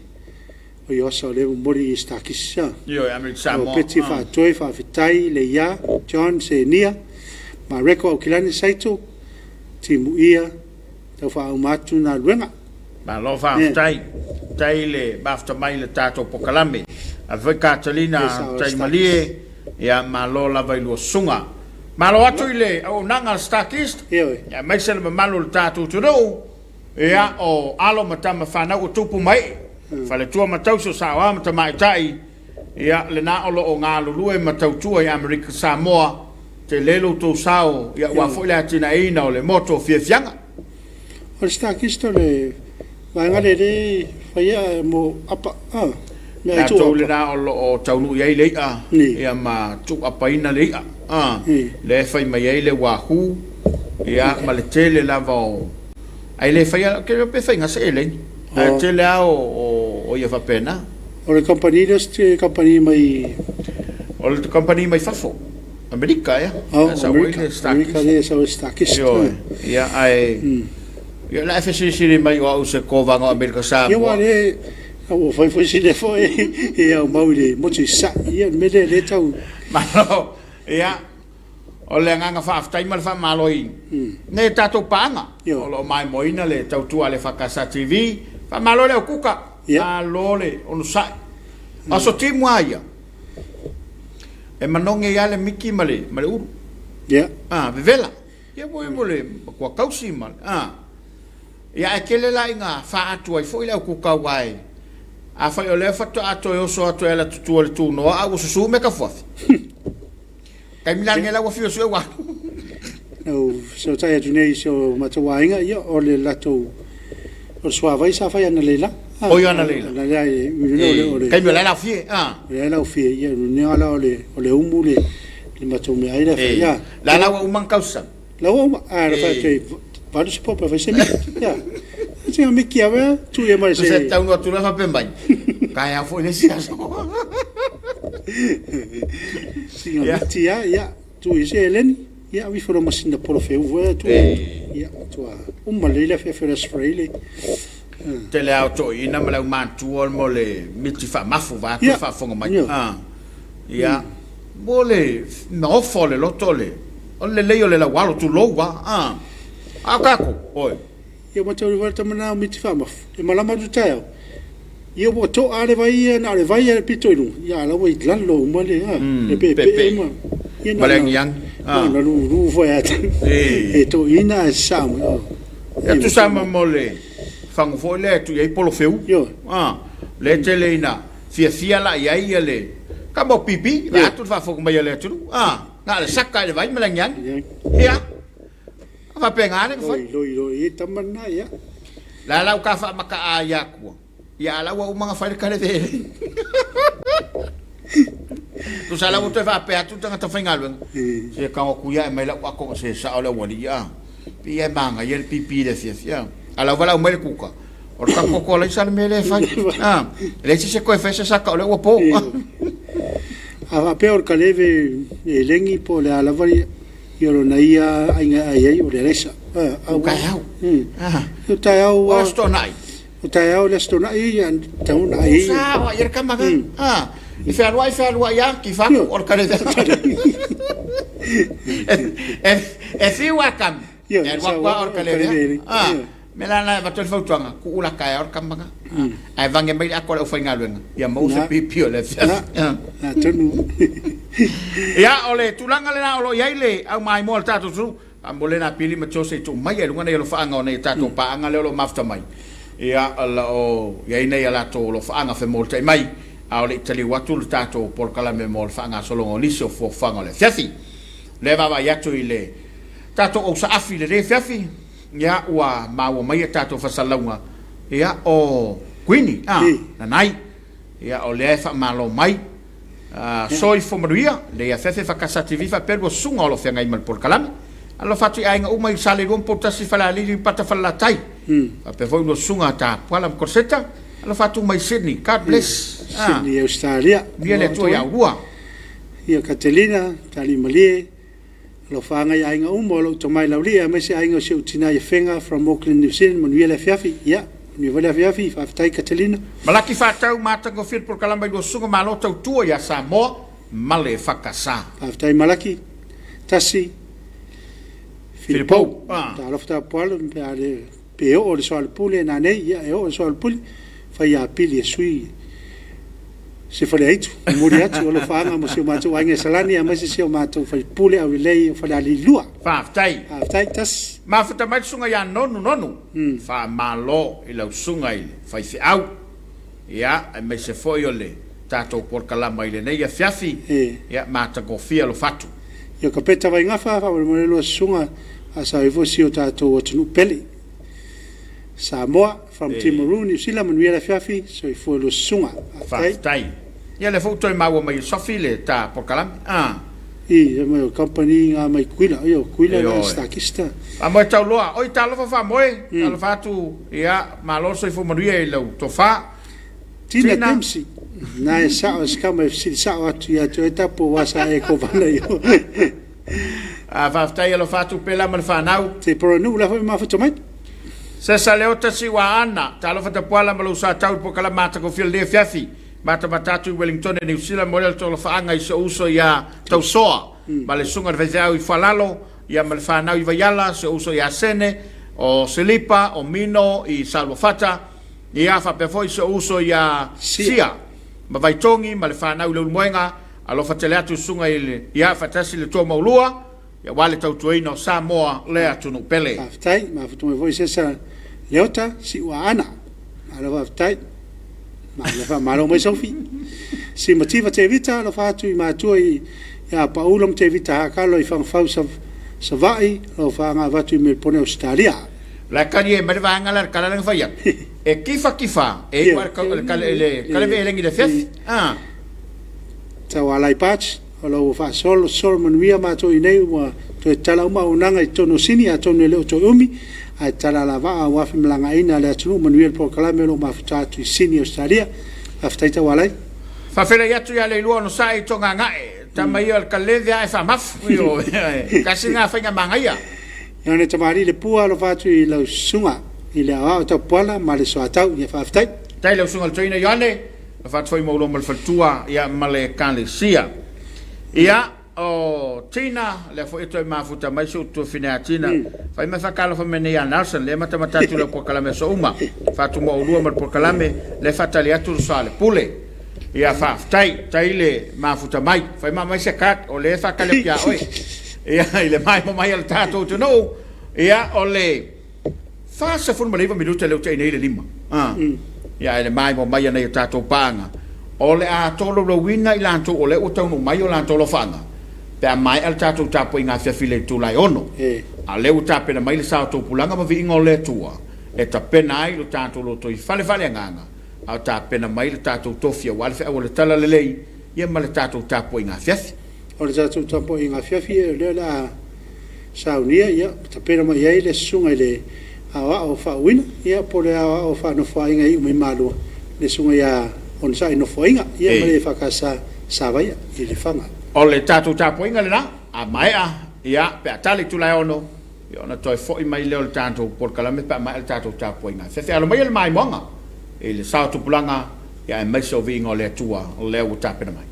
o Iosa o lea momoli i Stakis. Ioe, Amerika Samoa. O Peti faatoe, faafetai, Leia, John, Senia, Mareko Aukilani Saito, Timuia, tau faauma atu na luega. Malo faafetai. Tai le mafuta mai le tatou polokalame. Ave foi Katalina Taimalie, ia malo lava i lua susuga. Malo atu i le auaunaga a le Starkist, Ioe. ia aemaise le mamalu o le tatou atunuu, ia o alo ma tama fanau o tupu ma ee, faletua ma tausi o saoa ma tamaitai, ia lena o lo o galulue ma tautua i Amerika Samoa, tele lo outou sao, ia aua foi le atinaeina o le motu o fiafiaga. O le Starkist o le vaega lea e faia mo apa. Mea ai tuu Latou apa. lena o lo o taunuu i ai le i'a, ia ma tuuapaina le i'a, lea e fai mai ai le wahoo, ia ma le tele lava o, ae le faia, ou te le iloa pe faiga se eleni, ae tele lava o ia faapena. O le kamupani lea o se kamupani mai. O le kamupani mai fafo, Amerika ea, Oh, e sau ai Amerika. le Amerika Starkist. lea e sau ai Starkist. Ioe, ia ae, ia o le a e fesilisili mai o au se kovaga o Amerika Ia ua Samoa. le ua fai foi sile foi e au mau i le motu i Sasae. Ia o le mea lea lea tau. Malo, ia, o le agaga faafetai ma le faamalo i nei tatou paaga o lo o maimoaina le tautua a le EFKS TV. Faamalo le au kuka, malo le onosai. O aso timu lava ia, e manogi ai lava le miki ma le, ma le ulu. Ah, vevela. Ia mo mo le matua tausi ma le, ah. Ia ae tele la ina faa atu ai foi le au kuka aua e, afai o lea faatoa toe oso atu e ala atu i tua i le tunoa a ua susu mea tafuafi. Taimi la lenei la ua fia sue ua alu. Lau fesootai atu nei i si o matou aiga, ia o le latou o le suavai sa fai analeila. Oi analeila. Analeila i le o le taimi o la e laufie. Ah. O la e laufie, ia le la o le o le umu le le matou meaai la fai. Ia. La la ua uma na tausami. La ua uma. Ah, la fai atu valu se popa fai se miki. Ia. Singa miki ave tu ia mai se. Se taunu atu la faapea mai. Taeao foi le isi aso. Singa miti ia, ia tu i se eleni. Ia avi fo masina polo feu foi tu. Ia tua uma le la fe fe la spray le. Tele ao toeaiina ma le aumatua mo le miti faamafu vaeatu le faafofoga mai. Ah. Ia mo le maofa o le loto o le o le lelei o le laualo tulou a. Ah. A o tatou, oi. Ia ua tau le tama na o miti faamafu e malama atu taeao. Ia ua to'a le vai ia na o le vai a pito i luga. Ia ala ua i lalo uma le a le peepee uma. Ia na le na na lulu foi a e toeaiina ae sasaa mai. Ia tusa ma mo le fagu foi lea e tuu i ai polofeu. Ah, lea e tele ina fiafia la i ai ia le kama o pipi, vaeatu le faafofoga mai a le atunuu. Ah, na o le saka i le vai ma le agiagi. Ia, faapena le na fai. Loi loi e tama na ia. La la uka faamaka a ia atua. Ia a la ua uma na fai le kale vele. Tusa la ua toe faapea atu le tagata faigaluega. Se tago atu ia e aumai lau ato se sao le aualii a. Pei e manaia le pipi i le afiafi a. A lau valaau mai le kuka. O le tatou toa laisa le mea lea e fai. A, e leai se isi e toe fai se saka o lea ua po. A faapea o le kaleve e legi po o le a lava ia lona ia aiga e ai ai o le alaisa. O taeao. O taeao. O Aso Toonai. O taeao le Aso Toonai ia tatau ona ai. Sa o ai le tama na. E fealuai fealuai lava tifa atu o le kaleve. E fiu a kami. E alu atu lava o le kaleve. Mea la lena e avatu ai le fautuaga, tuu la taeao le tama lena, ae vage mai le ato a le aufaigaluega, ia maua se pipi o le afiafi. Atonu. Ia, o le tulaga lena o lo o i ai le aumaimoa o le tatou atunuu. Faamolemole na Pili ma Jose tuu mai i luga nei alofaaga o nei tatou paaga lea o lo o mafuta mai. Ia, o lo o i ai nei a latou alofaaga femolitai mai, a o le i taliu atu le tatou polokalame mo le faagasologa o nisi o fuafuaga o le afiafi. O lea e vaavaai atu i le tatou ausaafi i lenei afiafi, ia, ua maua mai a tatou fasalauga, ia, o Kuini, a, Nanai, ia, o lea e faamalo mai. Soifua manuia, lenei afiafi e Fakasa TV faapea lua susuga o lo o feagai ma le polokalame. Alofa atu i aiga uma i Salelua ma Poutasi, Falealili, Pata, Falelatai. Faapea foi lua susuga Tapuala ma Korseta. Alofa atu mai Sydney. God bless. Sydney, Australia. Manuia le Atua ia oulua. Ia Katelina, Talimalie, Alofaaga i aiga uma o lou tomai laulii aemaise aiga o si ou tina i Afega from Auckland New Zealand manuia le afiafi ia manuia foi le afiafi faafetai Katelina. Malaki faatau matagofie le polokalama i lua susuga malo tautua ia Samoa ma le Fakasa. Faafetai Malaki. Tasi Filipou. Talofa tapualu pe a le pe oo le soalepule nanei ia e oo le soalepule fai apili e sui se Faleaitu. Momoli atu alofaaga mo si o matou aiga i Salani aemaise si o matou faipule aulelei o Falealili 2. Faafetai. Faafetai tasi. Mafuta mai le susuga ia Nonu Nonu. Faamalo i lau susuga i le faifeau. Ia, aemaise foi o le tatou polokalama i lenei afiafi. Ia, matagofie alofa atu. Ia Kapeta Vaigafa, faamolemole lua susuga faasao ifo si o tatou atunuu pele. Samoa from Timaru, Niu Sila, manuia le afiafi, soifua lua susuga. Faafetai. Faafetai. Ia lea foi ua toe maua mai e Sofi le ta polokalame. Ah. I, e mai o company nga mai Kuila, ia o Kuila na Stakista. Faamoe tauloa, oi talofa faamoe, talofa atu, ia, malo le soifua manuia i lau tofa. Tina Dempsey, na e sao e se kama e fesili sao atu ia te oe tapu aua sa e kovana i o. Ah, faafetai alofa atu pela ma le fanau. Te Poronuu la foi mafuta mai. Sesa Leota Siuaana, talofa tapuala ma lou sa tau i polokalame matagofie o lenei afiafi. Matamata atu i Wellington e Niu Sila mo le tolofaaga i si ou uso ia Tausoa ma le susuga i le faifeau i Fualalo ia ma le fanau i Vaiala, si ou uso ia Sene, o Silipa, o Mino i Saluafata, ia faapea foi si ou uso ia Sia ma Vaitogi ma le fanau i Leulumoega. Alofa tele atu i susuga i le ia faatasi le Toamaulua ia aua le tautuaina o Samoa le atunuu pele. Faafetai, mafuta mai foi Sesa Leota Siuaana. Malo faafetai. Malo faamalo mai Sofi. Si Mativa Tevita alofa atu i matua i ia Paula ma Tevita Hakalo i Fagafau Savaii, alofa avatu i Melbourne Ausetalia. La kali e mai le vaega lea le kala lea na fai atu. E kifa kifa e iu a le kale veelegi i le afiafi. Ah. Taualai Patch, o lo ua faasolo solo manuia matou i nei ua toe tala uma auaunaga i totonu o Sini atonu e le o toe umi ae tala alavaa aua femalagaaiga a le atunuu manuia le polokalame o lo o mafuta atu i Sini Ausetalia. Faafetai Taualai. Faafeiloai atu ia Leilua Onosai i Togagae, tama ia o le kaleve ae faamafu, ioe, tasi lena faiga manaia. Ia ona tamalii le pua alofa atu i lau susuga i le aoao Tapuala ma le soatau. Ia faafetai. Faafetai lau susuga i le toeaina Ioane. Na fatu foi ma oloa ma le faletua ia ma le ekalesia. Ia, o Tina, lea foi e toe mafuta mai si ou tuafine a Tina. Fai mai faatalofa mai nei ia Nelson, lea e matamata atu i lau polokalame aso uma. Fatu ma oulua ma le polokalame, lea e faatali atu le soalepule. Ia, faafetai, tai le mafuta mai. Fai ma aumai se card, o lea e faatali atu ia oe. Ia, i le maemo mai a le tatou atunuu, ia, o le 49 minute lea ua tea nei le 5. Ia ae le maimoa mai a nai o tatou paaga, o le a tolaulauina i latou o lea ua taunuu mai o latou alofaaga pe a maea le tatou tapuaiga afiafi i le itula e 6. A o lea ua tapena mai le sa o topulaga ma viiga o le Atua e tapena ai lo tatou lotoifale faaleagaga, a o tapena mai le tatou tofi aua le feau o le Talalelei ia ma le tatou tapuaiga afiafi. O le tatou tapuaiga afiafi o lea o le a saunia, ia, tapena mai ai le susuga i le aoao faauuina, ia, po o le aoao faanofoaiga e iu mai Malua, le susuga ia Onosai Nofoaiga, ia, ma le EFKS Savaia i Lefaga. O le tatou tapuaiga lena, a maea, ia, pe a tali Tulaeono, ia, ona toe foi mai lea o le tatou polokalame pe a maea le tatou tapuaiga. Fefe alo maia le maimoaga i le sao tupulaga, ia, aemaise o viiga o le Atua lea ua tapena mai.